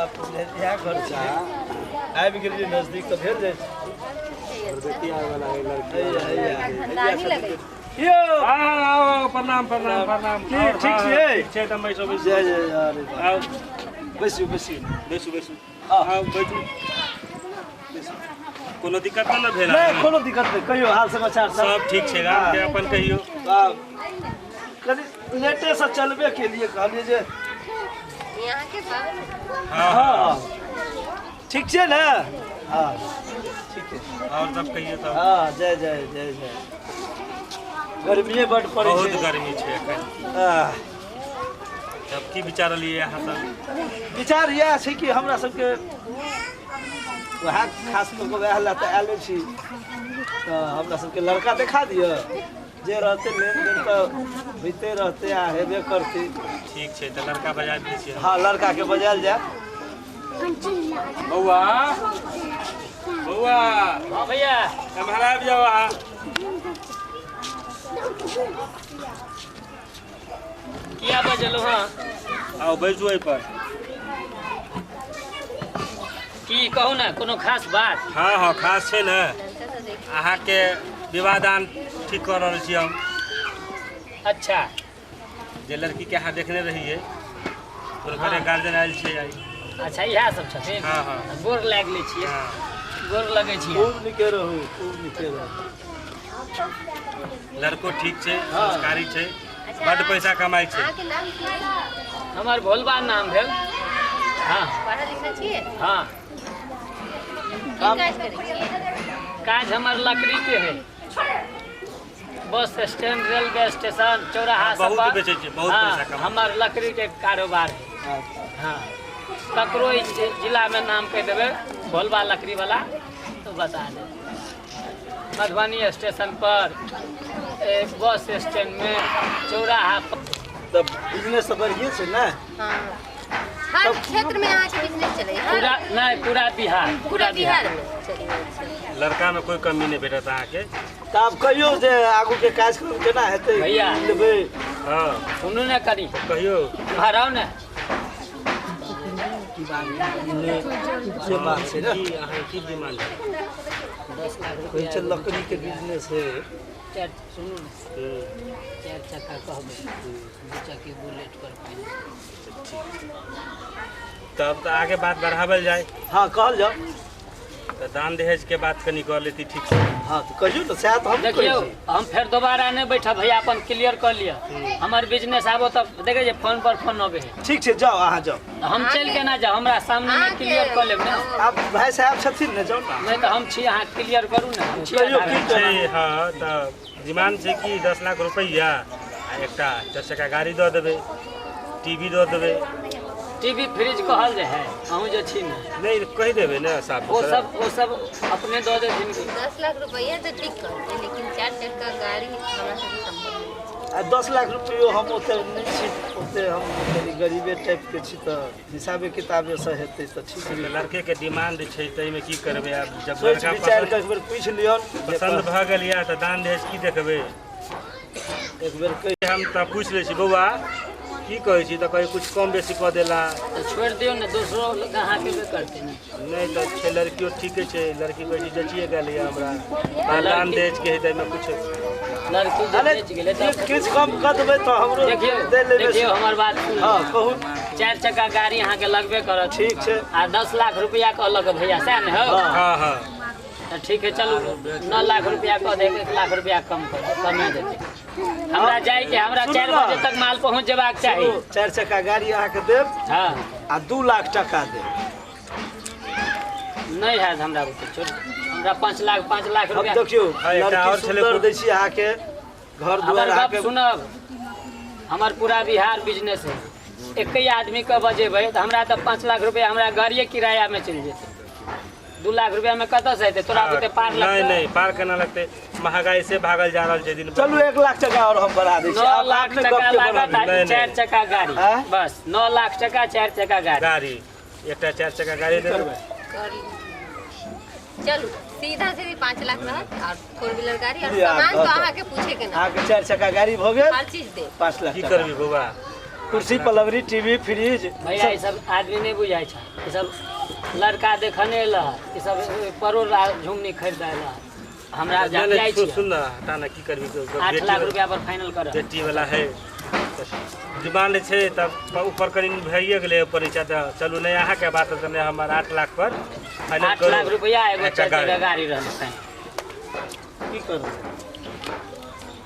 इएह घर छै, आबि गेलियै नजदीक तऽ भेल जाइ छै। बेटी आबै वाला है लड़की। यौ आओ, प्रणाम प्रणाम प्रणाम। की ठीक छियै? ठीक छै तऽ बैसू बैसू। जय जय। अरे आउ बैसू बैसू बैसू बैसू। आउ बैठू। कोनो दिक्कत तऽ नहि भेल? नहि, कोनो दिक्कत नहि। कहियौ हाल समाचार सब? सब ठीक छै गामके, अपन कहियौ। कनि लेटेसँ चलबे केलिए, कहलिए जे यहाँ के हाँ। हाँ, ठीक छियै ने? हाँ, ठीक छै। और सब कहियौ तब। हाँ, जय जय जय जय। गर्मिए बड्ड पड़ै बहुत छै। गर्मी छै एखन। आह, तब की विचारलियै अहाँ सब? विचार इएह छै कि हमरा सबके वएह खास कऽ कऽ वएह लए तऽ आयले छी, तऽ हमरा सबके लड़का देखा दिअ, जे रहतै लेनदेन तऽ होइते रहतै आ हेबे करतै। ठीक छै, तऽ लड़का बजा दै छियै। हाँ, लड़काके बजायल जाय। बौआ बौआ। हाँ भैया। एम्हर आबि जाउ अहाँ। किया बजलहुँ? हाँ। आउ बैसू एहिपर। की कहू ने, कोनो खास बात? हाँ हाँ, खास छै ने, अहाँके विवाह दान ठीक कऽ रहल छी हम। अच्छा। जे लड़कीके अहाँ देखने रहियै, हुनकर गार्जियन आयल छै आइ। अच्छा, इएह सब छथिन? हाँ हाँ। गोर लागि लै छियै। हाँ। गोर लगै छियै। खूब नीके रहू, खूब नीके रहू। लड़को ठीक छै, संस्कारी छै, बड्ड पैसा कमाइ छै। अहाँके नाम की है? हमर भोलबा नाम भेल। हाँ। पढ़ल लिखल छियै? हाँ। की काज करै छियै? काज हमर लकड़ी के है, बस स्टैंड, रेलवे स्टेशन, चौराहा सब बहुत पर। बेचै छै, बहुत हाँ, पैसा कमाइ। हमर लकड़ी के कारोबार है। हाँ, ककरो इस जिला में नाम कहि देबै भोलबा लकड़ी वाला तो बता दे। मधुबनी स्टेशन पर, बस स्टैंड में, चौराहा पर। तऽ बिजनेस तऽ बढ़िए छै ने? हाँ, हर क्षेत्र में अहाँके बिजनेस चलै है? पूरा नहीं, पूरा बिहार। पूरा बिहार में चलै छै। लड़कामे कोइ कमी नहि भेटत अहाँके। तऽ आब कहियौ जे आगूके कार्यक्रम केना हेतै? भैया। लेबै। हाँ। सुनू ने कनी। कहियौ। भराउ ने। से बात छै ने। की अहाँ की डिमांड है? 10 लाख कहै छै रुपया। लकड़ीके बिजनेस है। चारि, सुनू ने, चारि चक्का कहबै, दू चक्की बुलेट पर फाइनल। तब तऽ आगे बात बढ़ावल जाय। हाँ, कहल जाउ। तऽ दान दहेजके बात कनि कऽ लेती ठीक से। हाँ, तऽ कहियौ ने, सएह तऽ हम कहै देखियौ छी। हम फेर दोबारा नहि बैठब भैया, अपन क्लियर कऽ लिअ। हमर बिजनेस आबो तब देखै छियै, फोन पर फोन अबै है। ठीक छै, जाउ, अहाँ जाउ। हम चलि केना जाउ? हमरा सामने क्लियर कऽ लेब ने। आब भाय साहेब छथिन ने, जाउ ने। नहि तऽ हम छी, अहाँ क्लियर करू ने, हम छी। कहियौ आधार। की छै, हाँ, तऽ डिमांड छै कि 10 लाख रुपैआ आ एकटा चारि चक्का गाड़ी दऽ देबै, टीवी दऽ देबै। टीवी फ्रिज कहल जाइ है, अहूँ जे छी ने। नहि, कहि देबै ने साफ। ओ सब, ओ सब अपने दऽ देथिन की? 10 लाख रुपैआ तऽ ठीक कहलियै, लेकिन चारि चक्का गाड़ी हमरा सबके सम्भव नहि छै। आ 10 लाख रुपैओ हम ओते नहि छी, ओते हम कनि गरीबे टाइपके छी, तऽ हिसाबे किताबेसँ हेतै तऽ ठीक तऽ छै। लड़के के डिमांड छै, ताहिमे की करबै आब जब सोचि लड़का विचारि पसन्द कऽ एक बेर पूछि लियौन जे पसन्द भऽ गेल यऽ तऽ दान दहेज की देखबै? एक बेर कहि हम तऽ पूछि लै छी, बौआ की कहै छी? तऽ कहै किछु कम बेसी कऽ देला। तऽ छोड़ि दियौ ने, दोसरो अहाँके बे करतै ने। नहि तऽ छै, लड़कियो ठीके छै, लड़की कहै छै जचिए गेल यऽ हमरा आ दान दहेजके है ताहिमे किछु लड़की जे अरे बेच गेलै तऽ किछु कम कऽ देबै तऽ हमरो देखियौ दे लेबै। देखियौ, हमर बात सुनू। हाँ, कहू। चारि चक्का गाड़ी अहाँके लगबे करत। ठीक छै। आ 10 लाख रुपया कहलक भैया, सएह ने हौ? हाँ। हाँ हाँ। तऽ ठीक है, चलू 9 लाख रुपया कऽ दे, 1 लाख रुपया कम कर, कमे देतै। हमरा जाइके, हमरा सुनू 4 ने। बजे तक माल पहुँच जेबाक चाही। सुनू, चारि चक्का गाड़ी अहाँके देब आ 2 लाख टका देब। नहि हैत हमरा बुते, छोड़, हमरा 5 लाख, 5 लाख हम रुपया। देखियौ, हाँ, एकटा लड़की आओर छलै सुन्दर दै छी अहाँके, घर हमर दुआर गप अहाँके। सुनब, हमर पूरा बिहार बिजनेस है, एके आदमीके बजेबै तऽ हमरा तऽ 5 लाख रुपया हमरा गाड़िए किरायामे चलि जेतै, 2 लाख रुपयामे कतऽसँ हेतै? तोरा बुते पार नहि। लगतै? नहि, पार केना लगतै? महगाई से भागल जा रहल छै दिन पर। चलू, 1 लाख टका आओर हम बढ़ा दै छी। नौ आब लाख अपने टका गपके लागत बढ़ाबी। आ नहि, नहि। चारि चक्का गाड़ी। आँय? बस 9 लाख टका, चारि चक्का गाड़ी। गाड़ी, एकटा चारि चक्का गाड़ी देबै। कर चलू, सीधा सीधी 5 लाख रहत और फोर व्हीलर गाड़ी और लिअ, सामान तो अहाँ अहाँके पूछे के ना। अहाँके चारि चक्का गाड़ी भऽ गेल। हर चीज दे। 5 लाख की टका। करबी बौआ? कुर्सी पलवरी टीवी फ्रिज भैया ई सब आदमी नहीं बुझाइ छै, ई सब लड़का देखने एल है, ई सब परोड़ झुमनी खरीद आयल है। हमरा जाइ छी सुन ना, हटा ना, की करबी? 8 लाख रुपया पर फाइनल कर। बेटी वाला है, डिमांड छै तब ऊपर कनि भइए गेलै ऊपर नीचा, तऽ चलू नहि अहाँके बात तऽ नहि हमर 8 लाख पर फाइनल 8 लाख रुपया एगो चारि चक्का गाड़ी रहल। की करू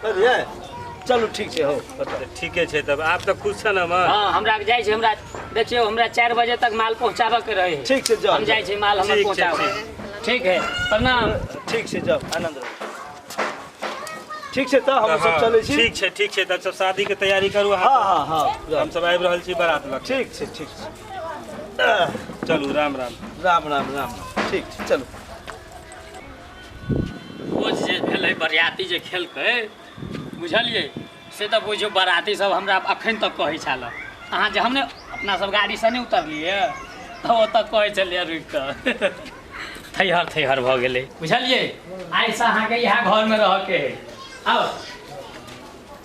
करियै? चलू ठीक छै, हो ठीके छै। तब आप तऽ खुश छ ने? हाँ, हमरा जाइ छै, हमरा देखियौ हमरा 4 बजे तक माल पहुँचाबऽ के रहे। ठीक छै, जाउ। हम जाइ छी माल हमर पहुँचाबऽ। ठीक है, प्रणाम। ठीक छै, जाउ, आनंद रहू। ठीक छै, तऽ हम सब चलै छी। ठीक छै, ठीक छै, तब सब शादी के तैयारी करू। हाँ हाँ हाँ, हम सब आबि रहल छी बारात लग। ठीक छै, ठीक छै, चलू। राम राम। राम राम राम। ठीक छै, चलू। भोज जे भेलै, बरियाती जे खेलकै, बुझलियै से तऽ बुझियौ बराती सब हमरा अखन तक कहै छल। अहाँ जे हम ने अपना सब गाड़ीसँ नहि उतरलियै तऽ ओतऽ कहै छलियै रुकि कऽ थैहर थैहर भऽ गेलै, बुझलियै। आइसँ अहाँके इएह घरमे रहऽके है। आउ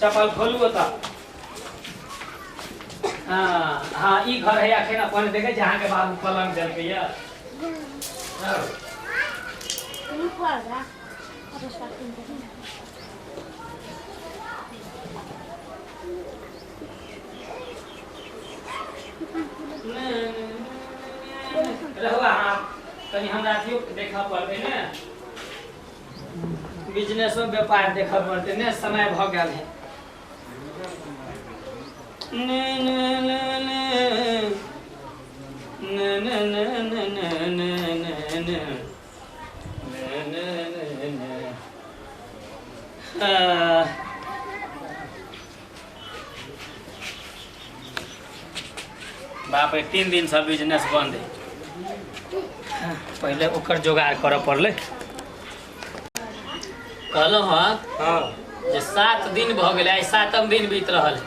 चप्पल खोलू ओतऽ। हाँ हाँ, ई घर है अखन अपन, देखै छी अहाँके बाबू पलङ्ग देलकै यऽ। रहू अहाँ कनि हमरा अथियो देखऽ पड़तै ने, बिजनेसो व्यापार देखऽ पड़तै ने, समय भऽ गेल है। ने ने ने ने ने ने ने ने ने ने ने ने ने ने। बाप रे, 3 दिन से बिजनेस बंद है। पहले ओकर जोगाड़ करऽ पड़लै। कहलहुँ हँ जे 7 दिन भऽ गेलै, आइ 7म दिन बीत रहल है,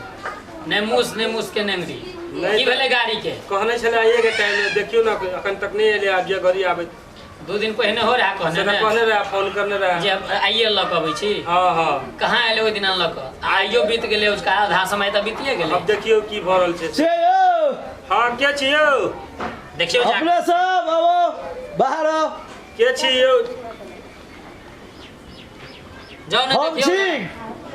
ने मूस ने मूस के नेंगरी। की भेलै गाड़ी के? कहने छलै आइए के टाइम में, देखियौ ना अखन तक नहीं एलै। आब जे घड़ी आबै 2 दिन पहिने हो रहा कहने, कहने रहा, फोन करने रहा जे आइए लऽ कऽ अबै छी। हाँ हाँ, कहाँ एलै ओहि दिना लऽ कऽ? आइयो बीत गेलै, उसका आधा समय तऽ बीतिए गेलै। अब देखियौ की भऽ रहल छै। हाँ, के छी यौ? देखियौ अपने सब आबो बाहर आओ। के छी यौ? जाउ ने, हम छी,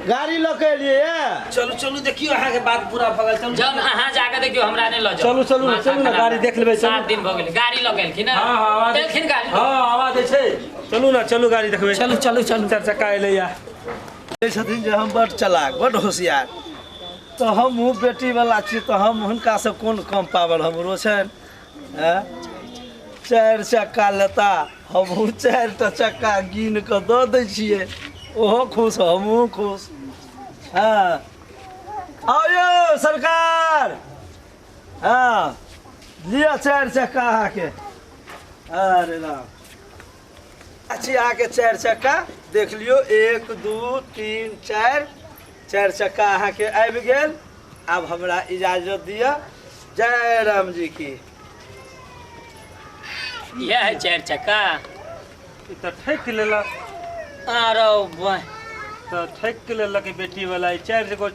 गाड़ी लऽ के एलियै। चलू चलू, देखियौ अहाँके बात पूरा भऽ गेल। चलू जाउ ने, अहाँ जाके देखियौ, हमरा नहि लऽ जाउ। चलू चलू चलू ने, गाड़ी देख लेबै। 7 दिन भऽ गेलै, गाड़ी लऽ गेलखिन। हाँ हाँ, एलखिन गाड़ी। हाँ, आवाज दै छै। चलू ने, चलू गाड़ी देखबै। चलू चलू चलू। 4 चक्का एलैया। छथिन जे हम बड चलाक बड होशियार, तऽ हमहूँ बेटीवला छी, तऽ हम हुनकासँ कोन कम पावर हमरो छनि। 4 चक्का लेता, हमहूँ 4टा चक्का गिन कऽ दऽ दै छियै, ओहो खुश हमहूँ खुश। हाँ, आउ यौ सरकार। हाँ, लिअ 4 चक्का अहाँके। अरे राम, अच्छी अहाँके 4 चक्का देख लियौ, 1 2 3 4, 4 चक्का अहाँके आबि गेल। आब हमरा इजाजत दिअ, जय राम जी की। यह है 4 चक्का। तऽ ठकि लेलक। आरो तऽ ठकि लेलक बेटी वाला। 4 गो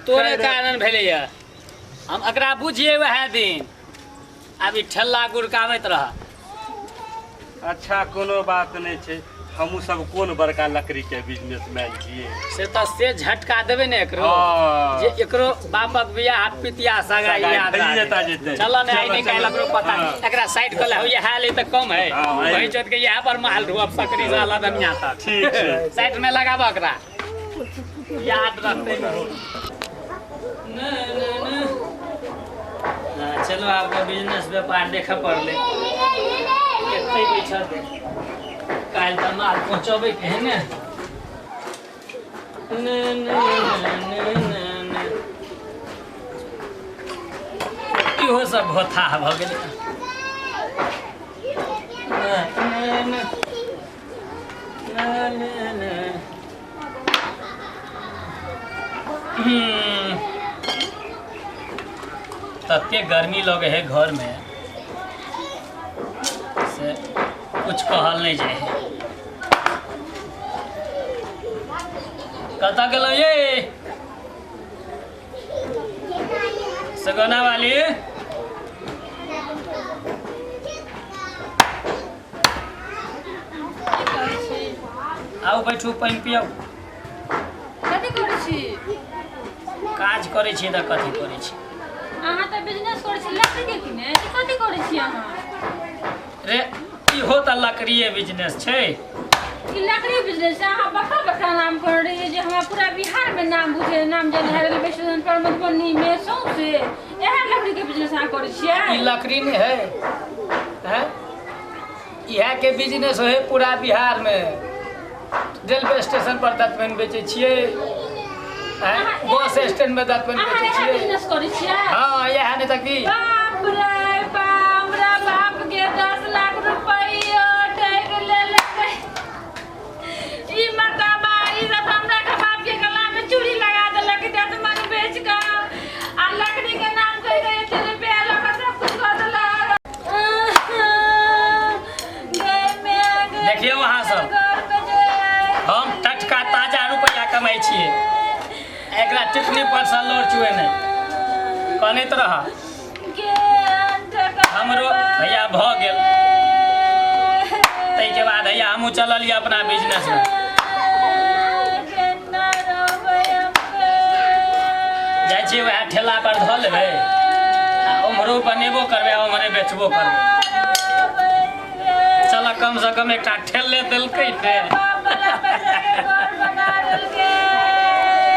तोरे कारण भेलैया। हम एकरा बुझिए वएह दिन, आब ई ठेला गुड़काबैत रह। अच्छा, कोनो बात नहि छै, हमहूँ सब कोन बड़का लकड़ी के बिजनेसमैन छियै। से तऽ से झटका देबै ने एकरो, जे एकरो बापक बियाह पितिया सगाई याद जेतै। चल ने, आइ नहि काल्हि एकरो पता। एकरा साइड कऽ ले, इएह ले तऽ कम है, वही चोट के इएह पर माल ढुअब सकरी से अलग दुनिया तक। ठीक छै, साइड में लगाब एकरा, याद रखतै। ने ने ने, चलो आपका बिजनेस व्यापार देखऽ पड़लै। एतै बैठल दे, काल्हि तऽ माल पहुँचेबै के है ने। ने ने ने ने ने, इहो सब भोथा भऽ गेलै। ने ने ने ने ने, तते गर्मी लगे है घर में से कुछ कहल नहीं जाए है। कतऽ गेलहुँ ये? सगोना वाली आउ बैठू पानि पियौ। कथी करै छी? काज करै छी तऽ कथी करै छी? अहाँ तऽ बिजनेस करै छी लकड़ी के कि ने, तऽ कथी करै छी अहाँ? रे इहो तऽ लकड़िए बिजनेस छै। ई लकड़ी बिजनेस छै? अहाँ बड़का बड़का नाम कर रहियै जे हमरा पूरा बिहार में नाम बुझे नाम जाने है, रेलवे स्टेशन पर मधुबनी में सौंसे इएह लकड़ी के बिजनेस अहाँ करै छियै? ई लकड़ी नहि है, हैं? इएह के बिजनेस है पूरा बिहार में। रेलवे स्टेशन पर दतमनि बेचै छियै, हैं? बस स्टैंड में दतमनि अहाँ बेचै इएह छियै। बिजनेस करै छियै? हाँ इएह नहि तऽ की। बाप रे बाप, हमरा बाप के 10 लाख रुपैया ठकि लेलकै ई मर्दाबा। ई सब हमरा के बाप के गला में चूड़ी लगा देलक दतमन बेच कऽ, आ लकड़ी के नाम कहि कऽ एते रुपया लऽ कऽ सब कुछ कऽ देलक। गे my गे, देखियौ अहाँ सब। घर पे जे हम टटका ताजा रुपैआ कमाइ छियै, एकरा टिकनी पर सँ लोर चुए नहि कनैत रह। के अंत हमरो भैया भऽ गेल, ताहिके बाद हैया हमहूँ चललियै अपना बिजनेस में। जाइ छियै वएह ठेला पर धऽ लेबै, आ उम्हरो बनेबो करबै आ उम्हरे बेचबो करबै। चल कम से कम एकटा ठेले देलकै ने।